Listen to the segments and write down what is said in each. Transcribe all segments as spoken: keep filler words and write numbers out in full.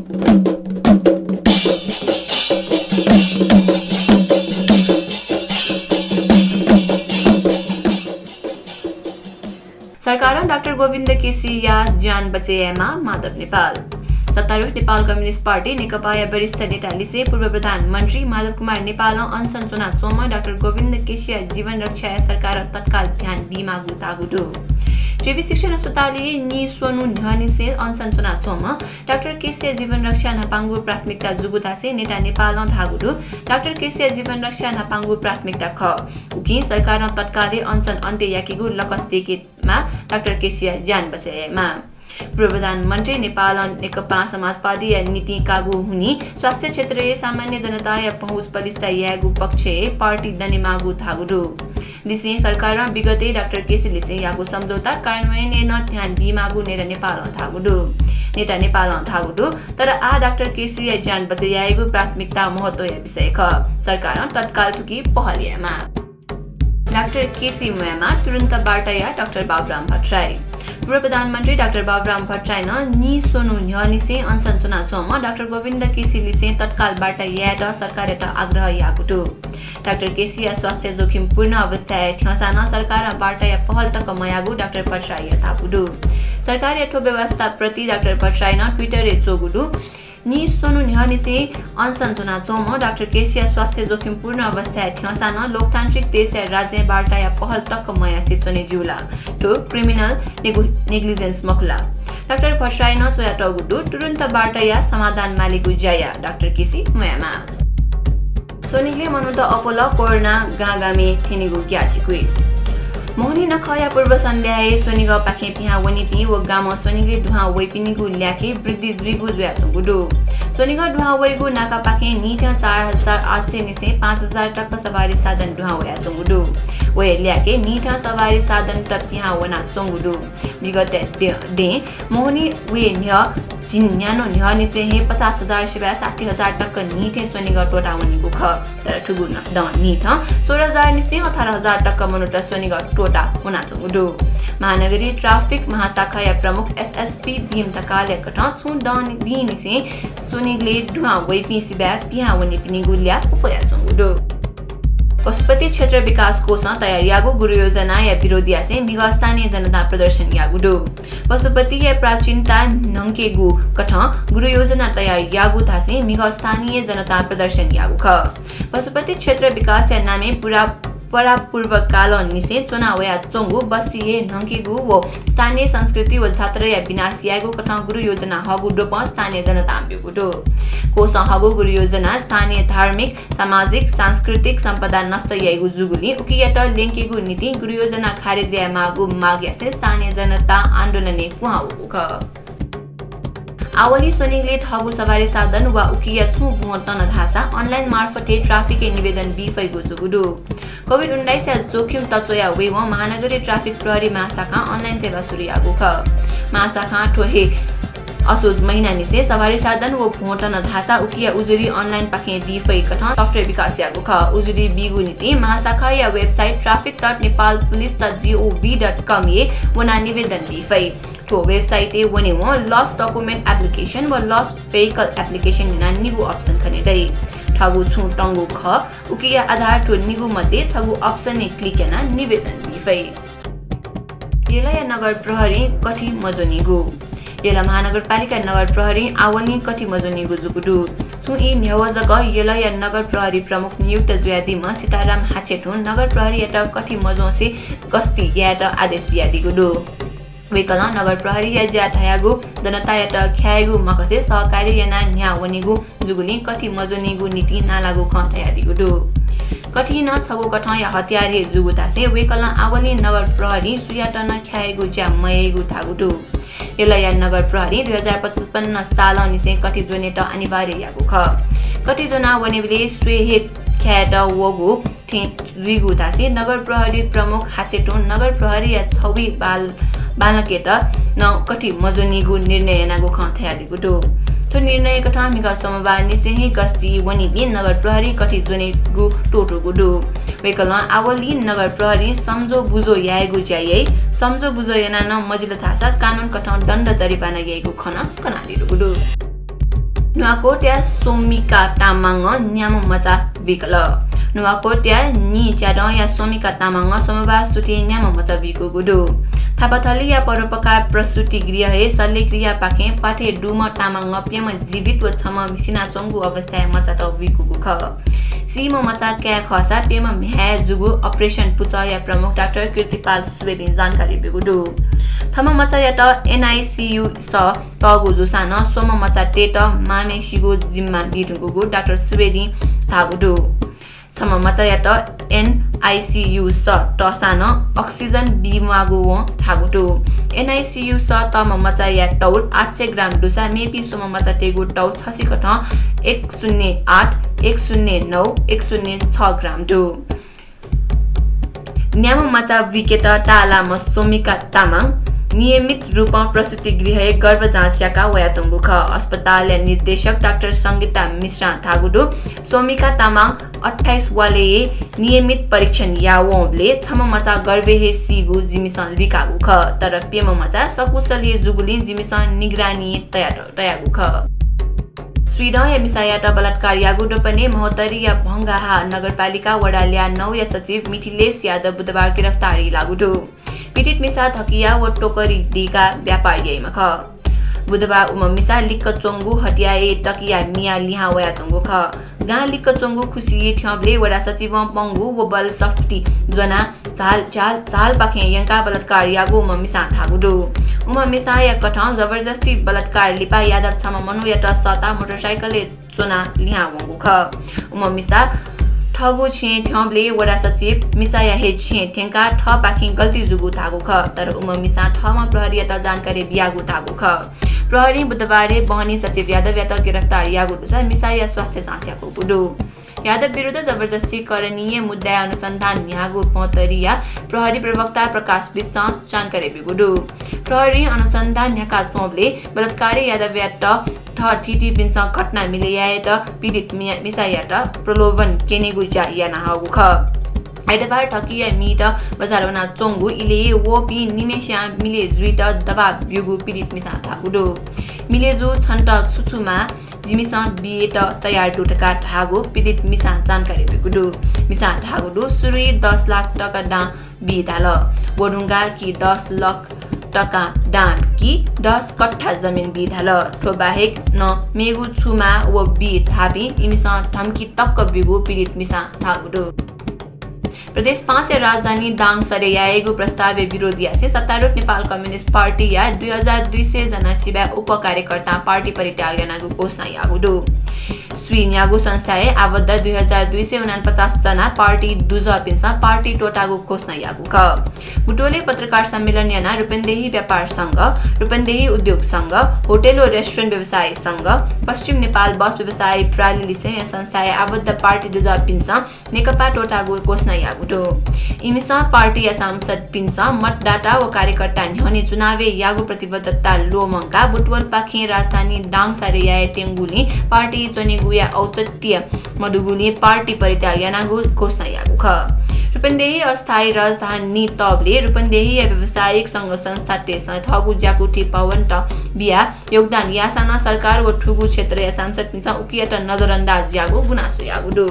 सरकारं डाक्टर गोविन्द केसीया ज्यान बचय् यायेमाः, माधव नेपाल। सत्तारूढ नेपाल कम्युनिस्ट पार्टी नेकपाया वरिष्ठ नेता लिसें पूर्व प्रधानमन्त्री माधव कुमार नेपालं अनसन च्वनाच्वंम्ह डाक्टर गोविन्द केसीया जीवन रक्षाय् सरकारं तत्काल ध्यान बीमाःगु धाःगु दु। त्रिवि शिक्षण अस्पतालय् नीस्वन्हु न्ह्यःनिसें अनसन च्वनाच्वंम्ह डाक्टर केसीया जीवन रक्षा न्हापांगु प्राथमिकता जूगु धासें नेता नेपालं धाःगु दु। डाक्टर केसीया जीवन रक्षा न्हापांगु प्राथमिकता खः। उकिं सरकारं तत्कालय् अनसन अन्त्य याकेगु लकस दयेकेमाः, डाक्टर केसीया ज्यान बचय् यायेमाः। पूर्व प्रधानमन्त्री नेपालं नेकपा समाजवादीया नीतिं काःगु हुनिं स्वास्थ्य क्षेत्रय् सामान्य जनताया पहुँच पलिस्था यायेगु पक्षय् पार्टी दनेमाःगु धाःगु दु। लिसें सरकारं विगतय् डाक्टर केसी लिसें याःगु सम्झौता कार्यान्वयनय् नं ध्यान बीमाःगु नेता नेपालं धाःगु दु। नेता नेपालं धाःगु दु, तर आः डाक्टर केसीया ज्यान बचय् यायेगु प्राथमिकता महत्वया विषय खः। सरकारं तत्काल थुकी पहल यायेमाः। डाक्टर केसी म्वायेमाः, तुरुन्त वार्ता या डाक्टर बाबुराम भट्टराई। पूर्व प्रधानमन्त्री डाक्टर बाबुराम भट्टराईनं नीस्वन्हु न्ह्यःनिसें अनसन च्वनाच्वंम्ह डाक्टर गोविन्द केसी लिसें तत्काल वार्ता यायेत सरकारयात आग्रह याःगु दु। डाक्टर केसीया स्वास्थ्य जोखिमपूर्ण अवस्थाय् थ्यंसां नं सरकारं वार्ताया पहल तक मयाःगु डाक्टर भट्टराईया धापू दु। सरकारया थ्व व्यवस्थाप्रति डाक्टर भट्टराईनं Twitter-य् च्वःगु दु। नीस्वन्हु न्ह्यःनिसें अनसन च्वनाच्वंम्ह डाक्टर केसीया स्वास्थ्य जोखिमपूर्ण अवस्थाय् थ्यंसां नं लोकतान्त्रिक देशया राज्यं वार्ताया पहल तक मयासें च्वने ज्यू ला? थ्व criminal नेगु-, negligence मखु ला? डाक्टर भट्टराईनं च्वयातःगु दु, तुरुन्त वार्ता या, समाधान मालेगु ज्या या, डाक्टर केसी म्वायेमाः। स्वनिगलय् मनूत अप्वल, कोरोना गांगामय् थ्यनीगु ग्याःचिकुइ। मोहनी नखःया पूर्व सन्ध्याय् स्वनिगःपाखें पिहां वनीपिं व गामं स्वनिगलय् दुहां वइपिनिगु ल्याखय् वृद्धि जुइगु जुयाच्वंगु दु। स्वनिगः दुहां वइगु नाकापाखें नीथ्यं चार हजार आठ सय निसें पाँच हजार तक सवारी साधन दुहां वयाच्वंगु दु। व हे ल्याखय् नीथ्यं सवारी साधनत पिहां वनाच्वंगु दु। विगत दे-, दँय् मोहनी वये न्ह्यः झिंन्यान्हु न्ह्यःनिसें हे पचास हजार सिबय् साठी हजार तक नीथ्यं स्वनिगः त्वःता वनीगु खः। तर थुगु न-, दँ नीथ्यं सोह्र हजार निसें अठार हजार तक मनूत स्वनिगः त्वःता वनाच्वंगु दु। महानगरीय ट्राफिक महाशाखाया प्रमुख एसएसपी भीम ढकालया कथं छुं दँ नि-, दिंनिसें स्वनिगलय् दुहां वइपिं सिबय् पिहां वनीपिनिगु ल्याः उफयाच्वंगु दु। पशुपति क्षेत्र विकास कोषं तयार याःगु गुरुयोजनाया विरोध यासें म्हिगः स्थानीय जनतां प्रदर्शन याःगु दु। पशुपतिया प्राचीनता न्हंकेगु कथं गुरुयोजना तयार याःगु धासें म्हिगः स्थानीय जनतां प्रदर्शन याःगु खः। पशुपति क्षेत्र विकासया नामय् पुरा-, परापूर्वकालंनिसें च्वना वयाच्वंगु बस्ती हे न्हंकेगु व स्थानीय संस्कृति व जात्राया विनाश यायेगु कथं गुरुयोजना हःगु द्वपं स्थानीय जनतां ब्यूगु दु। कोषं हःगु गुरुयोजना स्थानीय धार्मिक, सामाजिक, सांस्कृतिक सम्पदा नष्ट याइगु जूगुलिं उकियात ल्यंकेगु निंतिं गुरुयोजना खारेज यायेमाःगु माग यासें स्थानीय जनता आन्दोलनय् कुहां वःगु खः। आवंलि स्वनिगलय् थःगु सवारी साधन वा उकिया छुं भ्वं तन धाःसा online मार्फत हे ट्राफिकय् निवेदन बी फइगु जूगु दु। कोभिड उन्नाइसया जोखिम तच्वया वइवं महानगरीय ट्राफिक प्रहरी महाशाखां online सेवा सुरु याःगु खः। महाशाखां थ्व हे असोज महिनानिसें सवारी साधन व भ्वं तन धाःसा उकिया उजुरी online पाखें बी फइकथं software विकास याःगु खः। उजुरी बीगु निंतिं महाशाखाया website traffic dot nepal police dot gov dot com-य् वनाः निवेदन बी फइ। थ्व website-य् वनेवं lost document application व lost vehicle application यानाः निगू option खने दइ। थःगु छुं तंगु खः, उकिया आधार थ्व निगू मध्ये छगू option-य् click यानाः निवेदन बी फइ। यलया नगर प्रहरीं कथि मज्वनीगु। यल महानगरपालिका नगर प्रहरीं आवंलि कथि मज्वनीगु जूगु दु। छुं ई न्ह्यवः जक यलया नगर प्रहरी प्रमुख नियुक्त जुयादीम्ह सीताराम हाछेथुं नगर प्रहरीयात कथि मज्वंसे गस्ती यायेत आदेश बियादीगु दु। वय्कलं नगर प्रहरीया ज्या धयागु जनतायात ख्यायेगु मखसे सहकार्य यानाः न्ह्याः वनीगु जूगुलिं कथि मज्वनीगु निंतिं नालागु खँ धयादीगु दु। कथिं नं छगू कथंया हतियार हे जूगु धासें वय्कलं आवंलि नगर प्रहरीं सुयात नं ख्यायेगु ज्या मयाइगु धाःगु दु। यलया नगर प्रहरीं दुई हजार पचपन्न सालंनिसें कथि ज्वनेत अनिवार्य याःगु खः। कथि ज्वनाः वनेबलय् स्वये हे ख्यायेत वःगु थें जुइगु धासें नगर प्रहरी प्रमुख हाछेथुं नगर प्रहरीया छगू बाल-, बालकयात नं कथि मज्वनीगु निर्णय यानागु खँ धयादीगु दु। थ्व निर्णय कथं म्हिगः सोमबारनिसें हे गस्ती वनीपिं नगर प्रहरीं कथि ज्वनेगु त्वःतूगु दु। वय्कलं आवंलि नगर प्रहरीं सम्झो बुझो यायेगु ज्या याइ, सम्झो बुझो यानाः नं मजिल धाःसा कानून कथं दण्ड जरिवाना याइगु खँ नं कनादीगु दु। नुवाकोटया सोमिका तामाङं न्याम्ह मचा बुइकल। नुवाकोटया नीच्यादँया सोमिका तामाङं सोमबार सुथय् न्याम्ह मचा बुइकूगु दु। थापाथलीया परोपकार प्रसूति गृहय् शल्यक्रियापाखें प्वाथय् दुम्ह तामाङं प्यम्ह जीवित व छम्ह सिनाच्वंगु अवस्थाय् मचात बुइकूगु खः। सीम्ह मचा काय् खःसा प्यम्ह म्ह्याय् जूगु operation पुचःया प्रमुख डाक्टर कीर्तिपाल सुवेदीं जानकारी ब्यूगु दु। छम्ह मचायात NICU सः तःगु जूसां नं स्वम्ह मचातय्त मांम्हेसिगु जिम्मा बीधुंकूगु डाक्टर सुवेदीं धाःगु दु। छम्ह मचायात NICU सः तःसां नं oxygen बीम्वाःगु वं धाःगु दु। NICU सः तःम्ह मचाया तौल आठ सय ग्राम दुसा मेपिं स्वम्ह मचातय्गु तौल छसिकथं एक शून्य आठ, एक शून्य नौ, एक शून्य छ ग्राम दु। न्याम्ह मचा बुइकेत ताःलाःम्ह सोमिका तामाङ नियमित रूपं प्रसूति गृहय् गर्भ जाँच याका वयाच्वंगु खः। अस्पतालया निर्देशक डाक्टर संगीता मिश्रां धाःगु दु, सोमिका तामाङ अट्ठाइस वालय् नियमित परीक्षण याः वंबलय् छम्ह मचा गर्भय् हे सीगु जिमिसं लुइकागु खः, तर प्यम्ह मचा सकुशल हे जूगुलिं जिमिसं निगरानी तया तयागु खः। स्वीदँया मिसायात बलात्कार याःगु द्वपनय् महोत्तरीया भंगाहा नगरपालिका वडा ल्याः नौया सचिव मिथिलेश यादव बुधबार गिरफ्तारी लाःगु दु। पीडित मिसा धकिया व टोकरी दीकाः व्यापार याइम्ह खः। बुधबार उम्ह मिसा लिक्क च्वंगु हतियाय् तकिया मियाः लिहां वयाच्वंगु खः। गां लिक्क च्वंगु खुसिइ थ्यंबलय् वडा सचिवं पंगु व बल सफ्टी ज्वनाः झाल, झाल, झालपाखें यंकाः बलात्कार याःगु उम्ह मिसां धाःगु दु। उम्ह मिसाया कथं जबरजस्ती बलात्कार लिपा यादव छम्ह मनूयात सःताः मोटरसाइकलय् च्वनाः लिहां वंगु खः। उम्ह मिसा थःगु छेँय् थ्यंबलय् वडा सचिव मिसाया हे छेँय् थ्यंकाः थःपाखें गल्ती जूगु धाःगु खः, तर उम्ह मिसां थःम्हं प्रहरीयात जानकारी बियागु धाःगु खः। प्रहरीं बुधबारय् बहनी सचिव यादवयात गिरफ्तार याःगु दुसा मिसाया स्वास्थ्य जाँच याकूगु दु। यादव विरुद्ध जबरजस्ती करणीय मुद्दाया अनुसन्धान न्ह्याःगु महोत्तरीया प्रहरी प्रवक्ता प्रकाश विष्टं जानकारी ब्यूगु दु। प्रहरीं अनुसन्धान न्ह्याका च्वंबलय् बलात्कारी यादवयात थः थीथीपिन्सं घटना मिले यायेत पीडित मिया-, मिसायात प्रलोभन क्यनेगु ज्या याना हःगु खः। आइतबार धकिया मीत बजार वना च्वंगु इलय् वःपिं निम्हस्यां मिले जुइत दबाब ब्यूगु पीडित मिसां धाःगु दु। मिले जू, छन्त छु छु माः, जिमिसं बियेत तयार दु धकाः धाःगु पीडित मिसां जानकारी ब्यूगु दु। मिसां धाःगु दु, सुरुइ दस लाख तका दां बी धाल। व धुंकाः कि दस लाख तका दां कि दस कट्ठा जमिन बी धाल। थ्व बाहेक नं मेगु छु माः व बी धाःपिं इमिसं धम्की तक ब्यूगु पीडित मिसां धाःगु दु। प्रदेश पाँचया राजधानी दाङ सरे यायेगु प्रस्तावय् विरोध यासें सत्तारूढ नेपाल कम्युनिस्ट पार्टीया दुई हजार दुई सय जना सिबें उप कार्यकर्तां पार्टी परित्याग यानागु घोषणा याःगु दु। स्वीन्यागू संस्थाय् आबद्ध दुई हजार दुई सय उनापचास जना पार्टी दुजःपिन्सं पार्टी त्वःतागु घोषणा याःगु खः। बुटवलय् पत्रकार सम्मेलन यानाः रूपन्देही व्यापार संघ, रूपन्देही उद्योग संघ, होटल व रेस्टुरेन्ट व्यवसायी संघ, पश्चिम नेपाल बस व्यवसायी प्रालि लिसेंया संस्थाय् आबद्ध पार्टी दुजःपिन्सं नेकपा त्वःतागु घोषणा याःगु दु। इमिसं पार्टीया सांसदपिन्सं मतदाता व कार्यकर्ता न्ह्यःने चुनावय् याःगु प्रतिबद्धता ल्वःमंकाः बुटवलपाखें राजधानी दाङ सरे यायेत्यंगुलिं पार्टी च्वनेगुया औचित्य मदुगुलिं पार्टी परित्याग यानागु घोषणा याःगु खः। रूपन्देही अस्थायी राजधानी तःबलय् रूपन्देहीया व्यावसायिक संघ संस्थातय्सं थःगु ज्याकुथि भवनत बियाः योगदान याःसां नं सरकार व थुगु क्षेत्रया सांसदपिन्सं उकियात नजरअन्दाज याःगु गुनासो याःगु दु।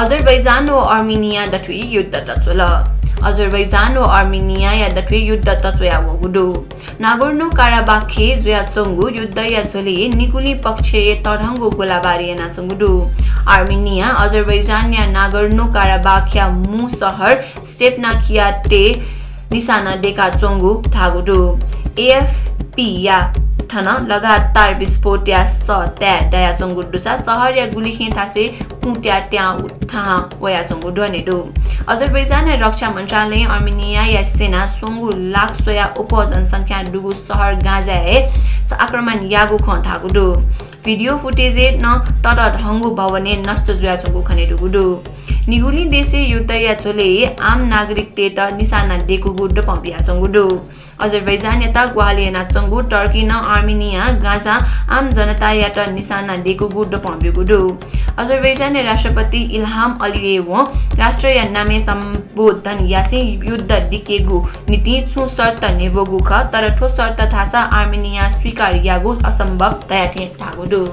अजरबैजान व अर्मेनिया दथुइ युद्ध तच्वल। अजरबैजान व अर्मेनियाया दथुइ युद्ध तच्वया वःगु दु। नागोर्नो काराबाखय् जुयाच्वंगु युद्धया झ्वलय् निगुलिं पक्षय् तःधंगु गोलाबारी यानाच्वंगु दु। अर्मेनियां अजरबैजानया नागोर्नो काराबाखया मू शहर स्टेपनाकियातय् निशाना दय्काच्वंगु धाःगु दु। एएफपीया थन लगातार विस्फोटया सः ताये दयाच्वंगु दुसा शहरया गुलिखें थासय् कुँत्या त्यां थाहां वयाच्वंगु ध्वनि दु। अजरबैजानया रक्षा मन्त्रालयं अर्मेनियाया सेनां स्वंगू लाख स्वयाः अप्वः जनसंख्या दुगु शहर गाजाय् आक्रमण याःगु खँ धाःगु दु। भिडियो फुटेजय् नं ततःधंगु भवनय् नष्ट जुयाच्वंगु खनेदुगु दु। निगुलिं देशय् युद्धया झ्वलय् आम नागरिकतय्त निशाना दय्कूगु द्वपं बियाच्वंगु दु। अजरबैजानयात ग्वाहालि यानाच्वंगु टर्कीं नं आर्मेनियां गाजां आम जनतायात निशाना दय्कूगु द्वपं ब्यूगु दु। अजरबैजानया राष्ट्रपति इल्हाम अलियेवं राष्ट्रया नामय् सम्बोधन यासें युद्ध दिकेगु निंतिं छुं शर्त न्ह्यब्वःगु खः, तर थ्व शर्त धाःसा आर्मेनियां स्वीकार यायेगु असम्भव धयाथें धाःगु दु।